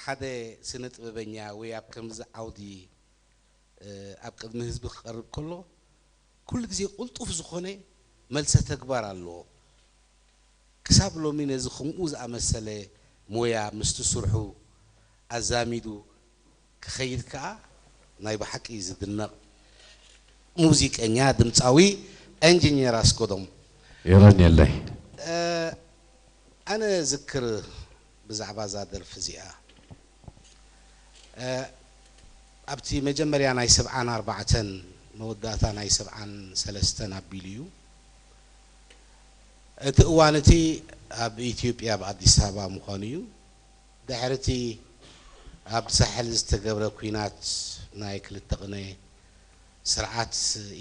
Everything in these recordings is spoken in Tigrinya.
ሓደ ስነ ጥበበኛ ወይ ኣብ ከምዚ ዓውዲ ኣብ ቅድሚ ህዝቢ ክቐርብ ከሎ ኩሉ ግዜ ቅልጡፍ ዝኾነ መልሰ ተግባር ኣለዎ። ክሳብ ሎሚ ነዚ ከምኡ ዝኣመሰለ ሞያ ምስቲ ስርሑ ኣዛሚዱ ክኸይድ ከኣ ናይ ብሓቂ ዝድነቕ ሙዚቀኛ፣ ድምፃዊ፣ ኢንጂነር ኣስገዶም። የቐንየለይ። ኣነ ዝክር ብዛዕባ እዛ ደርፊ እዚኣ ኣብቲ መጀመርያ ናይ ሰብዓን ኣርባዕተን መወዳእታ ናይ ሰብዓን ሰለስተን ኣቢሉ እዩ። እቲ እዋን እቲ ኣብ ኢትዮጵያ ኣብ ኣዲስ ኣበባ ምዃኑ እዩ። ድሕሪ እቲ ኣብ ሳሕል ዝተገብረ ኲናት ናይ ክልተ ቅነ ስርዓት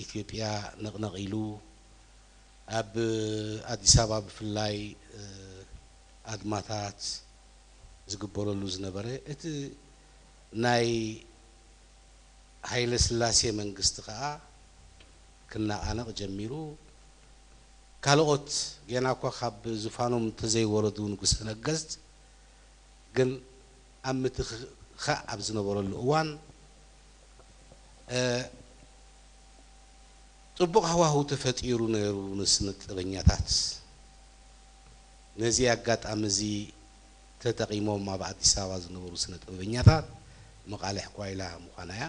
ኢትዮጵያ ነቕነቕ ኢሉ ኣብ ኣዲስ ኣበባ ብፍላይ ኣድማታት ዝግበረሉ ዝነበረ እቲ ናይ ሃይለ ስላሴ መንግስቲ ከዓ ክነቓነቕ ጀሚሩ። ካልኦት ገና እኳ ካብ ዙፋኖም እንተዘይወረዱ ንጉሰ ነገስት ግን ኣብ ምትኽኻእ ኣብ ዝነበረሉ እዋን ፅቡቕ ሃዋህው ተፈጢሩ ነይሩ ንስነ ጥበበኛታት። ነዚ ኣጋጣሚ እዚ ተጠቒሞም ኣብ ኣዲስ ኣበባ ዝነበሩ ስነ ጥበበኛታት መቓልሕ ጓይላ ምዃና እያ።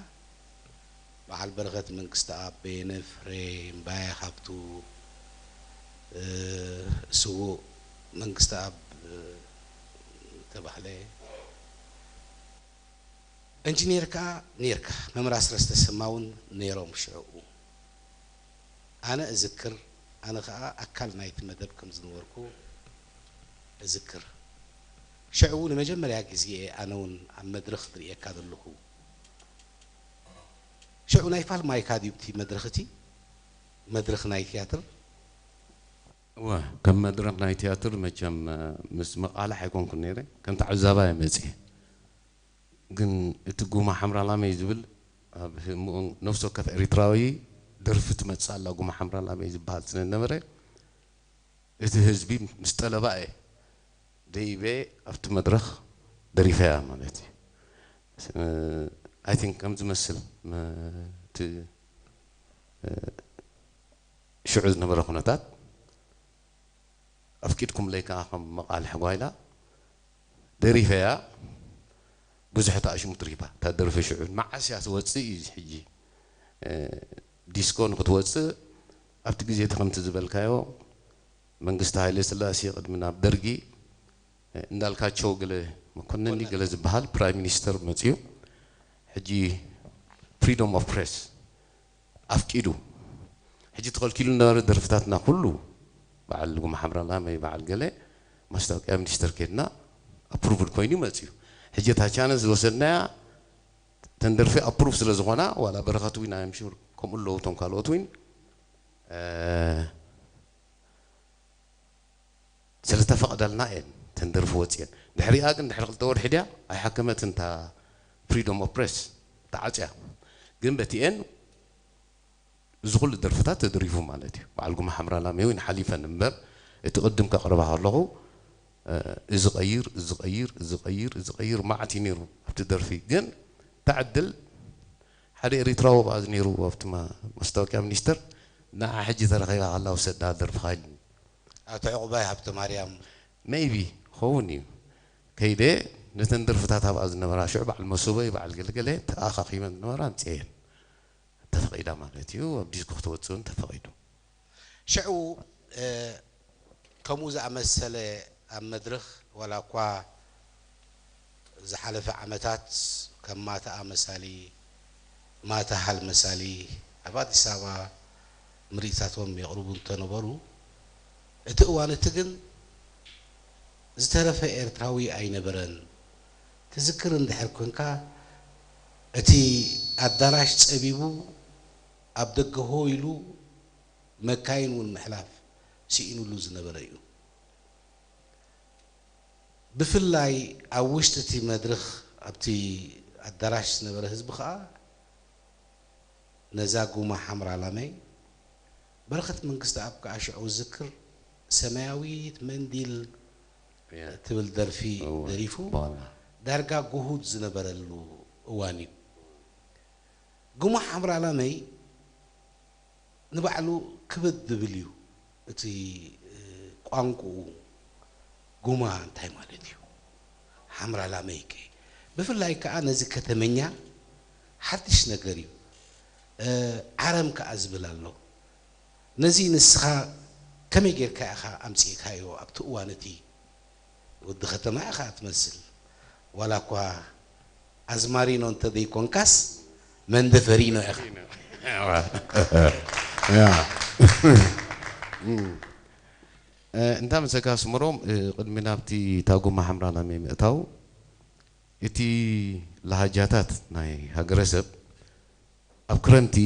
በዓል በረኸት መንግስተኣብ፣ በየነ ፍሬ፣ እምባየ ሃብቱ፣ ስዉእ መንግስተኣብ ተባህለ፣ ኢንጂነር ከኣ ኔርካ፣ መምህር ኣስረስ ተሰማ እውን ነይሮም ሽዕኡ። ኣነ እዝክር፣ ኣነ ከኣ ኣካል ናይቲ መደብ ከም ዝነበርኩ እዝክር። ሽዕኡ ንመጀመርያ ግዜ እየ ኣነ እውን ኣብ መድረኽ ዝርእየካ ዘለኹ። ሽዑ ናይ ፋል ማይካ ድዩ እቲ መድረኽ እቲ መድረኽ ናይ ትያትር? እወ፣ ከም መድረኽ ናይ ትያትር መቸም ምስ መቓልሕ ኣይኮንኩን ነይረ፣ ከም ተዓዛባይ እየ መፅየ። ግን እቲ ጉማ ሓምራ ላመይ ዝብል ኣብ ህምኡን ነፍሲ ወከፍ ኤሪትራዊ ደርፊ ትመፅእ ኣላ ጉማ ሓምራ ላመይ ዝበሃል ስለ ዝነበረ እቲ ህዝቢ ምስ ጠለባ እየ ደይበ ኣብቲ መድረኽ ደሪፈያ ማለት እዩ። I think ከም ዝመስል እቲ ሽዑ ዝነበረ ኩነታት ኣፍቂድኩምለይ ከዓ ከም መቓልሕ ጓይላ ደሪፈያ። ብዙሕ ተኣሽሙ ትሪፋ እታ ደርፊ ሽዑ መዓስ እያ ትወፅእ እዩ ሕጂ ዲስኮ ንክትወፅእ ኣብቲ ግዜ እቲ ከምቲ ዝበልካዮ መንግስቲ ሃይለ ስላሴ ቅድሚ ናብ ደርጊ እንዳልካቸው ገለ መኮነኒ ገለ ዝበሃል ፕራይም ሚኒስተር መፅዩ ሕጂ ፍሪዶም ኦፍ ፕሬስ ኣፍቂዱ ሕጂ ተኸልኪሉ ነበረ ደርፍታትና ኩሉ በዓል ጉማ ሓምራ ላመይ በዓል ገለ ማስታወቂያ ሚኒስተር ኬድና ኣፕሩቭድ ኮይኑ መፅዩ ሕጂ እታ ቻነስ ዝወሰድናያ ተን ደርፊ ኣፕሩቭ ስለ ዝኾና ዋላ በረኸት ዊን ኣምሹር ከምኡ ኣለዉ እቶም ካልኦት ዊን ስለተፈቕደልና እየን ተን ደርፊ ወፅየን ድሕሪኣ ግን ድሕሪ ክልተ ወርሒ ድያ ኣይሓከመትን እታ ፍሪዶም ኦፍ ፕሬስ ተዓፅያ ግን በቲኤን እዚ ኩሉ ደርፍታት ተደሪፉ ማለት እዩ በዓል ጉማ ሓምራ ላሜ እውን ሓሊፈን እምበር እቲ ቅድም ከቕርባ ከለኹ እዚ ቀይር እዚ ቀይር እዚ ቀይር እዚ ቀይር ማዓት እዩ ነይሩ ኣብቲ ደርፊ ግን ተዕድል ሓደ ኤሪትራዊ ብኣዝ ነይሩ ኣብቲ ማስታወቂያ ሚኒስተር ንዓ ሕጂ ተረኺባ ከላ ውሰዳ ደርፍኻ ኢሉኒ ኣቶ ዕቑባይ ሃብተ ማርያም maybe ክኸውን እዩ ከይደ ነተን ደርፍታት ኣብኣ ዝነበራ ሽዑ በዓል መሶበይ በዓል ገለገለ ተኣኻኺበን ዝነበራ ኣምፅአየን ተፈቒዳ ማለት እዩ ኣብ ዲስኮ ክትወፅእን ተፈቒዱ ሽዑ ከምኡ ዝኣመሰለ ኣብ መድረኽ ዋላ እኳ ዝሓለፈ ዓመታት ከም ማተኣ መሳሊ ማተሃል መሳሊ ኣብ ኣዲስ ኣበባ ምርኢታቶም የቕርቡ እንተነበሩ እቲ እዋን እቲ ግን ዝተረፈ ኤርትራዊ ኣይነበረን ትዝክር እንድሕር ኮንካ እቲ ኣዳራሽ ጸቢቡ ኣብ ደገ ሆ ኢሉ መካይን እውን ምሕላፍ ስኢኑሉ ዝነበረ እዩ። ብፍላይ ኣብ ውሽጢ እቲ መድረኽ ኣብቲ ኣዳራሽ ዝነበረ ህዝቢ ከዓ ነዛ ጉማ ሓምራ ላመይ በረኸት መንግስቲ ኣብ ከዓ ሽዑ ዝክር ሰማያዊት መንዲል ትብል ደርፊ ደሪፉ ዳርጋ ጉሁድ ዝነበረሉ እዋን እዩ። ጉማ ሓምራላመይ ንባዕሉ ክብድ ዝብል እዩ እቲ ቋንቁኡ። ጉማ እንታይ ማለት እዩ? ሓምራላመይ ከ? ብፍላይ ከዓ ነዚ ከተመኛ ሓድሽ ነገር እዩ። ዓረም ከዓ ዝብል ኣሎ። ነዚ ንስኻ ከመይ ጌርካ ኢኻ ኣምጺእካዮ ኣብቲ እዋን እቲ? ወዲ ከተማ ኢኻ ትመስል። ዋላ እኳ ኣዝማሪኖ እንተዘይኮንካስ መንደፈሪኖ ኢኻ። እንታ ምሰካ ስምሮም፣ ቅድሚ ናብቲ ታጉማ ሓምራና ምእታው፣ እቲ ለሃጃታት ናይ ሃገረሰብ ኣብ ክረምቲ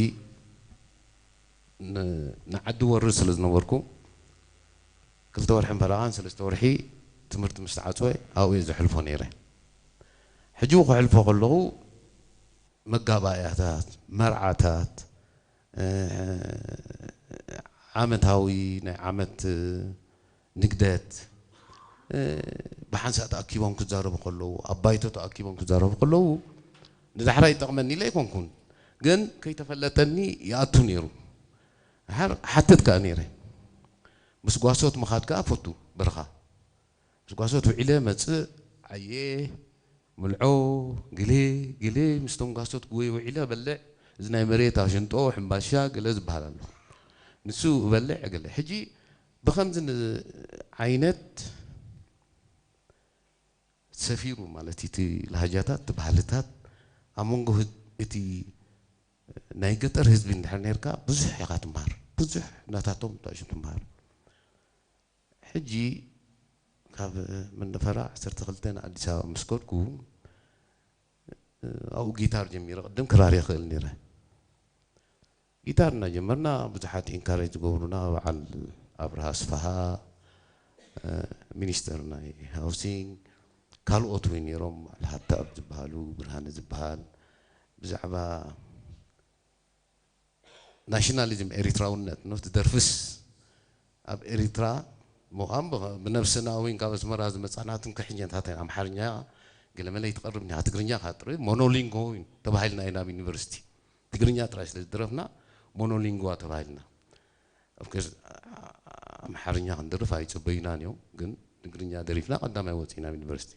ንዓዲ ወርድ ስለ ዝነበርኩ፣ ክልተ ወርሕን ፈረቓን ሰለስተ ወርሒ ትምህርቲ ምስ ተዓፅወ ኣብኡ እየ ዘሕልፎ ነይረ። ሕጂ ክሕልፎ ከለኹ መጋባእያታት፣ መርዓታት፣ ዓመታዊ ናይ ዓመት ንግደት ብሓንሳእ ተኣኪቦም ክዛረቡ ከለዉ፣ ኣብ ባይቶ ተኣኪቦም ክዛረቡ ከለዉ፣ ንዳሕራይ ይጠቕመኒ ኢለ ኣይኮንኩን፣ ግን ከይተፈለጠኒ ይኣቱ ነይሩ። ድሓር ሓትት ከኣ ነይረ። ምስ ጓሶት ምኻድ ከኣ ፈቱ፣ በረኻ። ምስ ጓሶት ውዒለ መጽእ፣ ዓየ፣ ምልዖ፣ ግሌ፣ ግሌ፣ ምስቶም ጓሶት ጉወይ ውዒለ በልዕ፣ እዚ ናይ መሬት ኣሽንጦ፣ ሕምባሻ፣ ገለ ዝበሃል ኣሎ። ንሱ እበልዕ፣ ገለ። ሕጂ ብኸምዚ ዓይነት ሰፊሩ ማለት እቲ ላህጃታት፣ እቲ ባህልታት ኣብ መንጎ እቲ ናይ ገጠር ህዝቢ እንድሕር ነርካ ብዙሕ ኢኻ ትምሃር፣ ብዙሕ ናታቶም ታሽም ትምሃር። ሕጂ ካብ መንደፈራ ዓሰርተ ክልተ ንኣዲስ ኣበባ ምስ ከድኩ ኣብኡ ጊታር ጀሚረ። ቅድም ክራር ይኽእል ነይረ። ጊታር እናጀመርና ብዙሓት ኢንካሬጅ ዝገብሩና በዓል ኣብርሃ ኣስፍሃ ሚኒስተር ናይ ሃውሲንግ፣ ካልኦት እውን ነይሮም፣ በዓል ሃብተኣብ ዝበሃሉ፣ ብርሃነ ዝበሃል፣ ብዛዕባ ናሽናሊዝም፣ ኤሪትራውነት ኖት ደርፍስ ኣብ ኤሪትራ ምዃን ብነብስና እውን ካብ ኣስመራ ዝመፃና ትምክሕኛታት ኣምሓርኛ ገለመለ ይትቐርብ እኒሃ፣ ትግርኛ ካጥሪ ሞኖሊንጎ ተባሂልና ኢና ኣብ ዩኒቨርሲቲ። ትግርኛ ጥራይ ስለ ዝደረፍና ሞኖሊንጓ ተባሂልና። ኦፍኮርስ ኣምሓርኛ ክንደርፍ ኣይፅበዩናን እዮም፣ ግን ትግርኛ ደሪፍና ቀዳማይ ወፂና ኣብ ዩኒቨርሲቲ።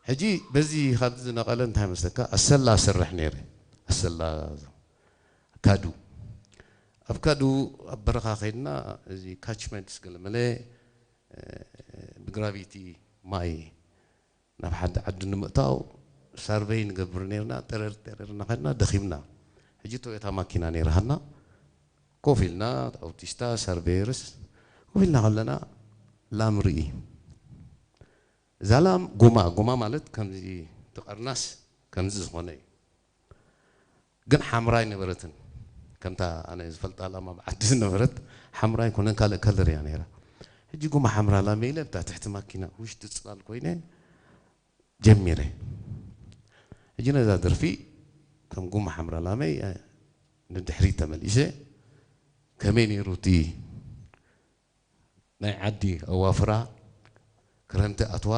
ሕጂ በዚ ካብዚ ዝነቐለ እንታይ መስለካ፣ ኣሰላ ሰርሕ ነይረ። ኣሰላ ካዱ፣ ኣብ ካዱ ኣብ በረኻ ከይድና፣ እዚ ካችመንትስ ገለመለ ብግራቪቲ ማይ ናብ ሓደ ዓዲ ንምእታው ሳርቨይ ንገብር ነርና። ጠረር ጠረር እናኸድና ደኺምና። ሕጂ ቶዮታ ማኪና ነይራሃና። ኮፍ ኢልና፣ ኣውቲስታ፣ ሳርቬየርስ ኮፍ ኢልና ከለና ላም ርኢ። እዛ ላም ጉማ፣ ጉማ ማለት ከምዚ ትቐርናስ ከምዚ ዝኾነ እዩ። ግን ሓምራይ ነበረትን፣ ከምታ ኣነ ዝፈልጣ ላም ኣብ ዓዲ ዝነበረት ሓምራይ ኮነን ካልእ ከለር እያ ነይራ። ሕጂ ጉማ ሓምራ ላም ኢለ እታ ትሕቲ ማኪና ውሽጢ ፅላል ኮይነ ጀሚረ። ሕጂ ነዛ ደርፊ ከም ጉማ ሓምራ ላመይ ንድሕሪት ተመሊሰ፣ ከመይ ነይሩ እቲ ናይ ዓዲ ኣዋፍራ፣ ክረምቲ ኣትዋ፣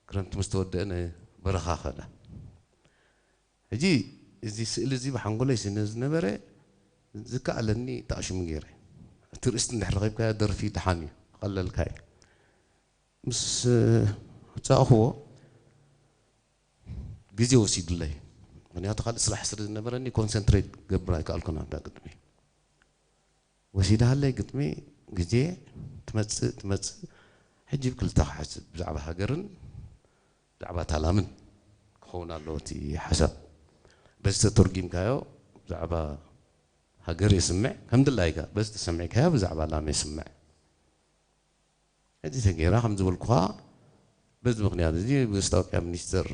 ክረምቲ ምስ ተወደአ ንበረኻ ኸደ። ሕጂ እዚ ስእሊ እዚ ብሓንጎለይ ስነ ዝነበረ ዝከኣለኒ ተኣሽሙ ገይረ። እቲ ርእስቲ እንድሕር ረኺብካዮ ደርፊ ደሓን እዩ፣ ክቐለልካ እዩ። ምስ ጻእኽዎ ግዜ ወሲዱለይ፣ ምክንያቱ ካልእ ስራሕ ስለ ዝነበረኒ ኮንሰንትሬት ክገብር ኣይከኣልኩን ኣብታ ግጥሚ። ወሲዳለይ ግጥሚ፣ ግዜ ትመጽእ ትመጽእ። ሕጂ ብክልተ ክሓስብ፣ ብዛዕባ ሃገርን ብዛዕባ ታላምን ክኸውን ኣለዎ እቲ ሓሳብ። በዚ ተተርጊምካዮ ብዛዕባ ሃገር የስምዕ፣ ከም ድላይካ በዚ ተሰሚዕካዮ ብዛዕባ ላም የስምዕ። ሕጂ ተገይራ ከም ዝበልኩኻ፣ በዚ ምኽንያት እዚ ብስታውቅያ ሚኒስተር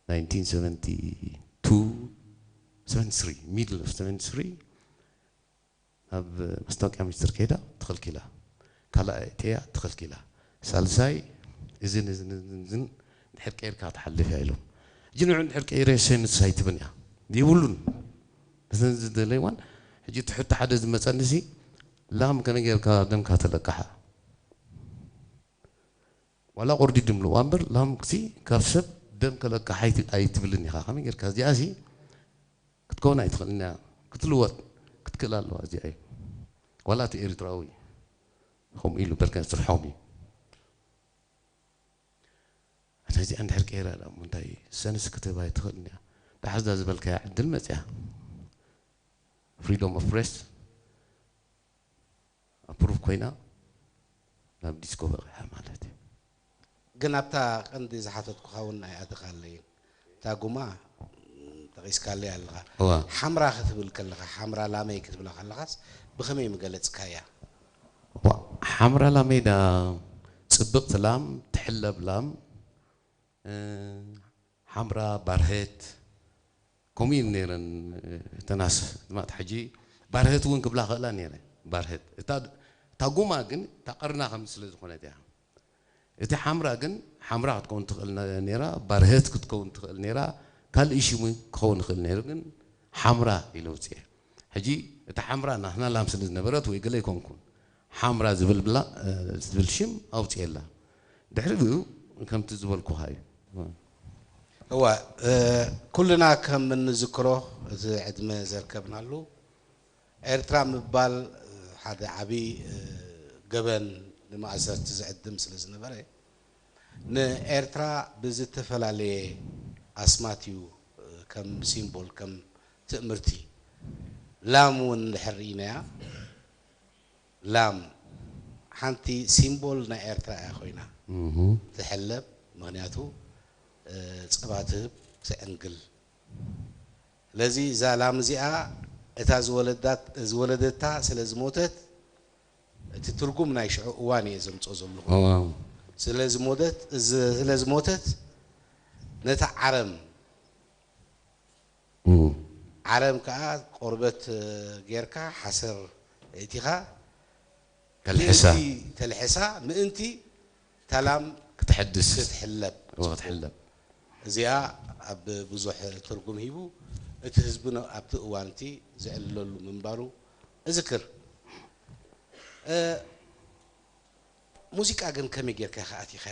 ናይንቲን ሰቨንቲ ቱ፣ ሰቨንቲ ስሪ፣ ሚድል ኦፍ ሰቨንቲ ስሪ፣ ናብ መስታወቅያ ሚኒስትር ከይዳ ተኸልኪላ። ካልኣይ እተያ ተኸልኪላ። ሳልሳይ እዝን እዝን እዝን እዝን ድሕር ቀይርካ ትሓልፍ እያ ኢሎም። ሕጂ ንዑ ድሕር ቀይረ ሸንስ ኣይትብን እያ ይብሉን። እዘን ዝደለይዋን ሕጂ ትሕቲ ሓደ ዝመፀኒ ሲ ላም ከመይ ጌርካ ደምካ ተለቃሓ። ዋላ ቁርዲ ድምልዋ እምበር ላም ክሲ ካብ ሰብ ደም ከለካ ሓይቲ ኣይትብልን ኢኻ። ከመይ ጌርካ እዚኣ ሲ ክትከውን ኣይትኽእልን እያ። ክትልወጥ ክትክእል ኣለዋ እዚኣ እዩ። ዋላ እቲ ኤርትራዊ ከምኡ ኢሉ በርከ ስርሖም እዩ። ነዚኣ እንድሕር ቀይራ ደኣ እሞ እንታይ ሰንስ ክትህባ ኣይትኽእልን እያ። ዳሕዛ ዝበልካያ ዕድል መፅያ ፍሪዶም ኦፍ ፕሬስ ኣፕሩቭ ኮይና ናብ ዲስኮ በቂዓ ማለት እዩ። ግን ኣብታ ቀንዲ ዝሓተትኩኻ እውን ኣይኣተኻለይን። እታ ጉማ ም፣ ጠቒስካለይ ኣለኻ። እዋ ሓምራ ክትብል ከለኻ ሓምራ ላመይ ክትብላ ከለኻስ ብኸመይ ምገለጽካያ? ዋ ሓምራ ላመይ ዳ ጽብቕቲ ላም ትሕለብ ላም እ፣ ሓምራ ባርህት ከምኡ እዩ ነይረን። እተናስ ድማ ሕጂ ባርህት እውን ክብላ ክእላ ነይረ። ባርህት እታ እታ ጉማ ግን እታ ቀርና ከም ስለ ዝኾነት እያ። እቲ ሓምራ ግን ሓምራ ክትከውን ትኽእል ነ- ነይራ፣ ባርህት ክትከውን ትኽእል ነይራ፣ ካልእ ሽሙ ክኸውን ይኽእል ነይሩ። ግን ሓምራ ኢለ ውፅኤ። ሕጂ እታ ሓምራ ናትና ላም ስለ ዝነበረት ወይ ገለ ኣይኮንኩን ሓምራ ዝብል ብላ እ፣ ዝብል ሽም ኣውፅኤላ። ድሕሪ ብኡ ከምቲ ዝበልኩኻ እዩ። እዋ እ፣ ኩልና ከም እንዝክሮ እቲ ዕድመ ዘርከብናሉ ኤርትራ ምባል ሓደ ዓብዪ ገበን ንማእሰርቲ ዝዕድም ስለ ዝነበረ ንኤርትራ ብዝተፈላለየ ኣስማት እዩ ከም ሲምቦል ከም ትእምርቲ ላም እውን እንድሕር ርኢናያ ላም ሓንቲ ሲምቦል ናይ ኤርትራ እያ ኮይና ትሕለብ ምክንያቱ ጸባ ትህብ ትዕንግል ስለዚ እዛ ላም እዚኣ እታ ዝወለዳት ዝወለደታ ስለ ዝሞተት እቲ ትርጉም ናይ ሽዑ እዋን እየ ዘምፅኦ ዘለኹ ስለ ዝሞተት ነታ ዓረም ዓረም ከዓ ቆርበት ጌርካ ሓሰር እቲኻ ተልሕሳ ተልሕሳ ምእንቲ ታላም ክትሕልብ ክትሕለብ እዚኣ ኣብ ብዙሕ ትርጉም ሂቡ እቲ ህዝቢ ኣብቲ እዋን እቲ ዝዕልለሉ ምንባሩ እዝክር። ሙዚቃ ግን ከመይ ጌርካ ኢኻ ኣቲኻ